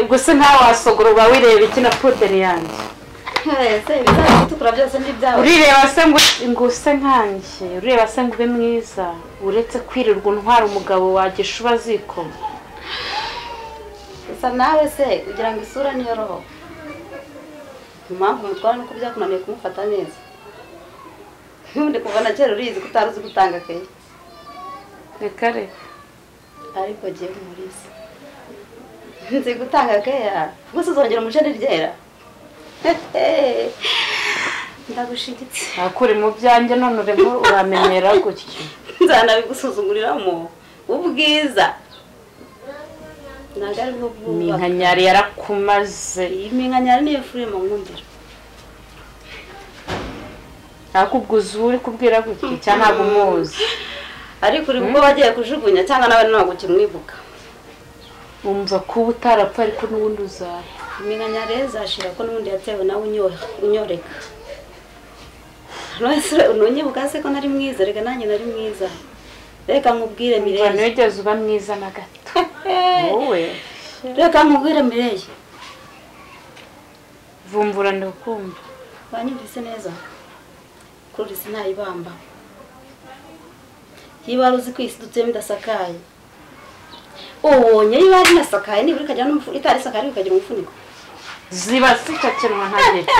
Ubwo se nkawe wasogora uba wireba iki na puderi yanjye? Ese ibizaba bitukura byose ni ibyawe. Urireba se ngo use nkanjye, ureba se ngo ube mwiza, uretse kwirirwa untwara umugabo wagisha uba zikoma. Gusa nawe se ugira ngo isura niyo roho. Impamvu umutwara nuko byakunaniye kumufata neza. Ntundi kuva na kera urizi ko utari uzi gutanga keya. Reka reka. Ariko jyewe Umulisa nzi gutanga keya, gusa uzongera umuceri ryera. Ndagushigitse. Akuri mu byanjye none urimo uramenyera gutyo. Nzanabigusuzuguriramo ubwiza. Ntabwo ari bwo bwubaka. Iminkanyari yarakumaze. Iyi minkanyari niyo furema nkundira. Akubwuza uri kubwira gutyo cyangwa ntabwo umuzi? Ariko uri ubwo bagiye kujugunya cyangwa nawe ntabwo ukimwibuka. Umva kuba utarapfa ariko n'ubundi uzara. Iminkanyari izashira ko n'ubundi yatewe nawe unyoreka. Ntunyibuka se ko nari mwiza? Reka nanjye nari mwiza. Reka nkubwire Mireille. Ntiwigeze uba mwiza na gato. Wowe. Reka nkubwire Mireille. Vumvura ndakumva. Wanyumvise neza? Kuri isi ntayibamba. Iyo wari uzi ko isi dutuyemo idasakaye. Ubonye iyo ari inasakaye nibura ikagira n'umufuniko, itari isakaye ariko ikagira umufuniko. Ziba zicakenwa nka giti.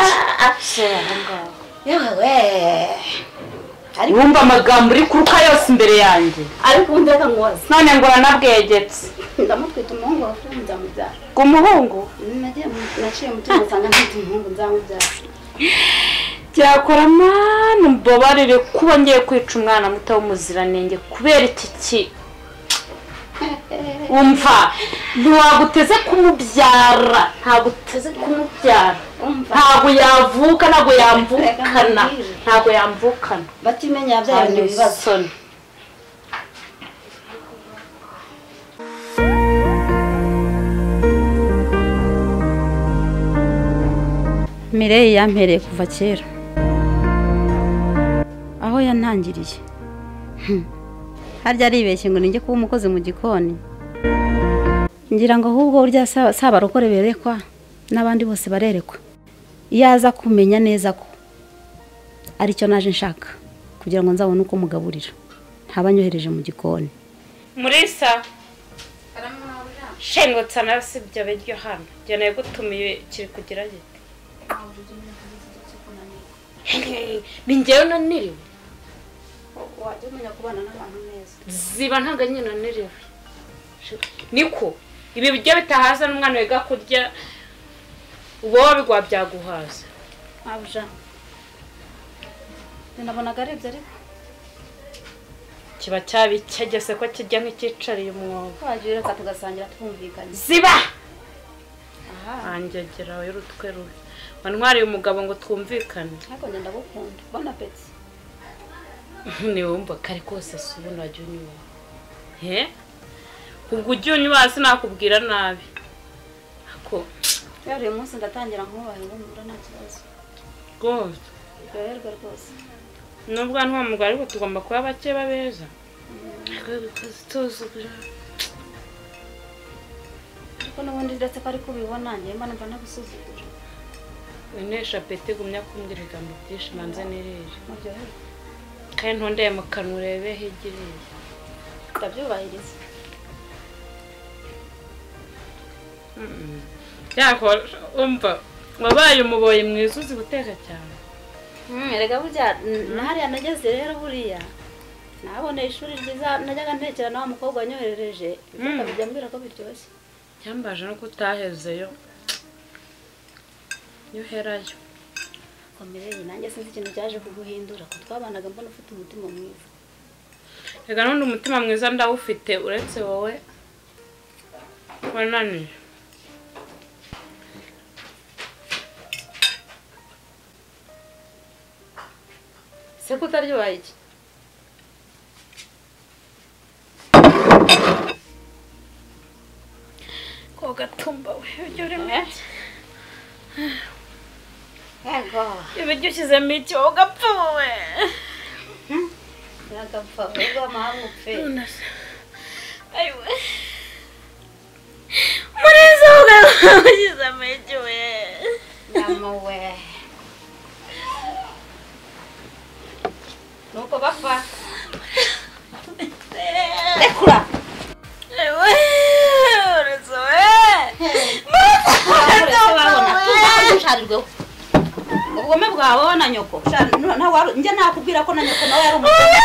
Aho ngaho. Yewe we. Wumva amagambo uri kuruka yose imbere yanjye. Ariko ubundi reka nkubaze. None ngo uranabwegetse. Ndamutwita umuhungu wa Fred nzamubyara. Umuhungu? Naciye mutima nsanga ntwite umuhungu nzamubyara. Byakora mana mbabarire kuba ngiye kwica umwana muto w'umuziranenge kubera iki ki. Umva ntiwaguteze kumubyara, ntaguteze kumubyara. Ntabwo yavuka, ntabwo yamvukana, ntabwo yamvukana. Batimenya yabyaranye ibibazo. Mireille yampereye kuva kera. Aho yantangiriye. Harya aribeshye ngo ninjye kuba umukozi mu gikoni. Ngira ngo ahubwo burya sabarokore berekwa n'abandi bose barerekwa. Iyo aza kumenya neza ko aricyo naje nshaka kugira ngo nzabone uko mugaburira, ntabanyohereje mu gikoni. Murisa shengutsa nawe si ibyo biryo hano. Njye nagutumiye kiri kugira gite? Ni njyewe naniriwe. Wajya umenya kubana n'abantu neza. Ziba ntabwo nyine naniriwe. Niko ibi biryo bitahaza n'umwana wiga kurya uba wabigwa byaguhaza. Abuja. Nabonaga arebye ariko kiba cyabikegese ko kijya nk'icyicariye umwobo. Wagiye reka tugasangira twumvikanye. Ziba! Aha. Anjyegera y'urutwe rubi. Wantwariye umugabo ngo twumvikane. Ariko njye ndagukunda. Bon appétit. Niwumva kare kose si ubundi wajya unywa. He? Ubwo ujya unywa sinakubwira nabi. Ako rero uyu munsi ndatangira nkubahe ngo nta kibazo. Rwose. Ryoherwa rwose. Nubwo nta mugabo ariko tugomba kuba bake babeza. Ariko n'ubundi ndetse ko ari kubibona njye mba numva nagusuzugura. Winesha peti gumya kumbwira ibigambo byinshi manze nirire. Kandi ntondeye mu kanwa urebe higiriye. Ndabyubahiriza. Yakora umva wabaye umuboyi mwiza uzi guteka cyane. Erega burya hariya nageze rero buriya naboneye ishuri ryiza najyaga ntekera na wa mukobwa wanyoherereje akabijya ambwira ko biryoshye. Cyambaje no kutahezeyo nyoherayo. Komereye nanjye sinzi ikintu cyaje kuguhindura ko twabanaga mbona ufite umutima mwiza. Rega n'undi umutima mwiza ndawufite uretse wowe wananiye. Se ko utaryohaye iki? Ko gatumba we ujya urimo Yego. Ibiryo ushyizemo iki ugapfa wowe? Uragapfa ubwo amahanga upfe. Ayiwe. Murizo Ugize amahirwe we. Namuwe. Nuko bapfa. Rekura. Ewe, uretse we. Uretse ubugome bwawe na nyoko. Njye nakubwira ko na nyoko nawe yari umugome.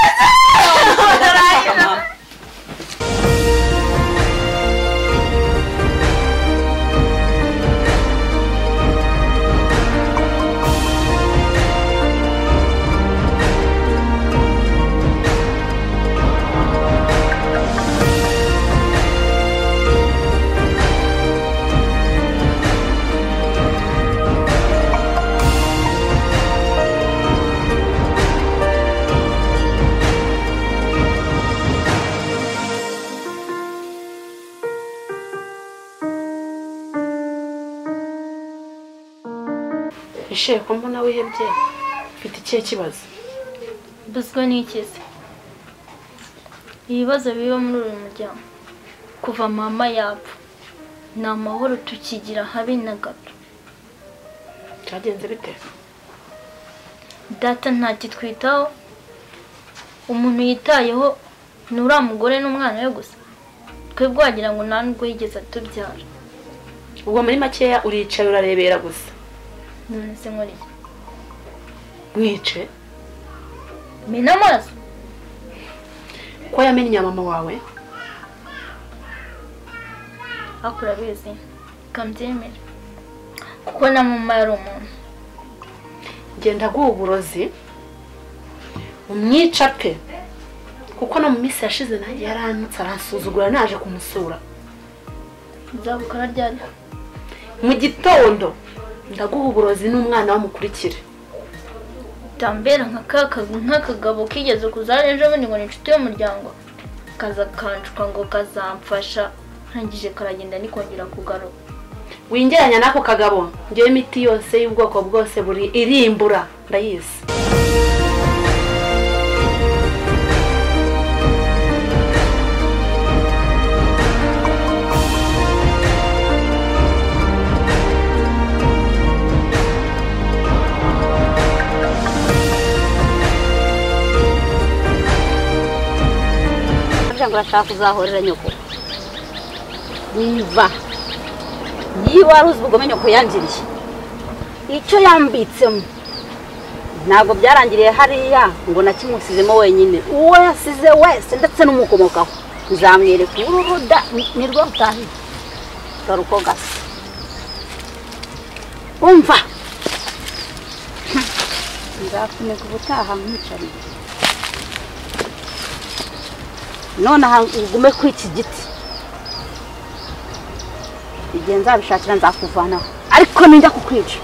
Ishe ko mbona wihebye mfite ikihe kibazo? Mbuzwa n'ikize. Ibibazo biba muri uyu muryango kuva mama yapfa nta mahoro tukigira habe na gato. Cyagenze bite? Data ntakitwitaho, umuntu yitayeho ni uriya mugore n'umwana we gusa. Twebwe wagira ngo nta nubwo yigeze atubyara. Ubwo muri makeya uricaye urarebera gusa. None se nkora iki? Mwice mena amaraso ko yamennye mama wawe? Ariko urabizi kambyemera kuko na mama yari umuntu. Genda guha uburozi umwica pe, kuko no mu minsi yashize nanjye yarantutse aransuzugura naje kumusura. Nzabukora ryari? Mu gitondo ndaguha uburozi n'umwana wamukurikire. Tambera nk'akagabo kigeze kuza ejo bundi ngo ni inshuti y'umuryango, kaza kanshuka ngo kazamfasha, ntangije karagenda nikongera kugaruka. Wingeranya n'ako kagabo, ngewe imiti yose y'ubwoko bwose buri irimbura ndayizi. Urashaka kuzahorera nyoko niva niba wari uzi ubugome nyoko yangiriye icyo yambitsemo ntabwo byarangiriye hariya ngo nakimusizemo wenyine, uwo yasize wese ndetse n'umukomokaho nzamwereka ururuda nirwo rutahiye. Dore uko gasa umva nzakuneka ubutaha nkwicariye. None aha ugume kuri iki giti, igihe nzabishakira nzakuvanaho, ariko ninjya kukwica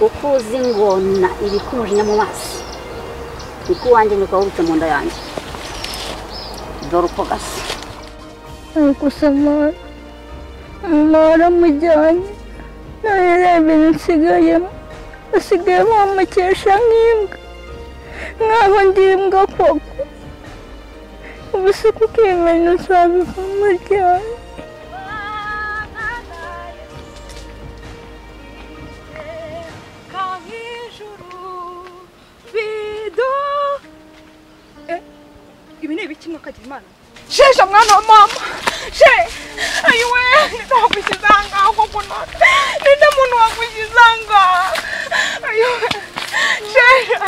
uko uzi ngona ibika umujinya mu maso niko uwanjye nyoko wubitse mu nda yanjye. Dore uko gasa. Ariko se mama waramujyanye none reba ibintu nsigayemo, basigaye bamukesha nk'imbwa nkaho ndi imbwa koko. Ubu se kuko ibintu nzabivamo ryari? Ibi ni ibiki mwakagira Imana? Sheja mwana wa mama, she ayiwe nitakushyize aha ngaha koko none ninde muntu wagushyize aha ngaha? Ayiwe sheja.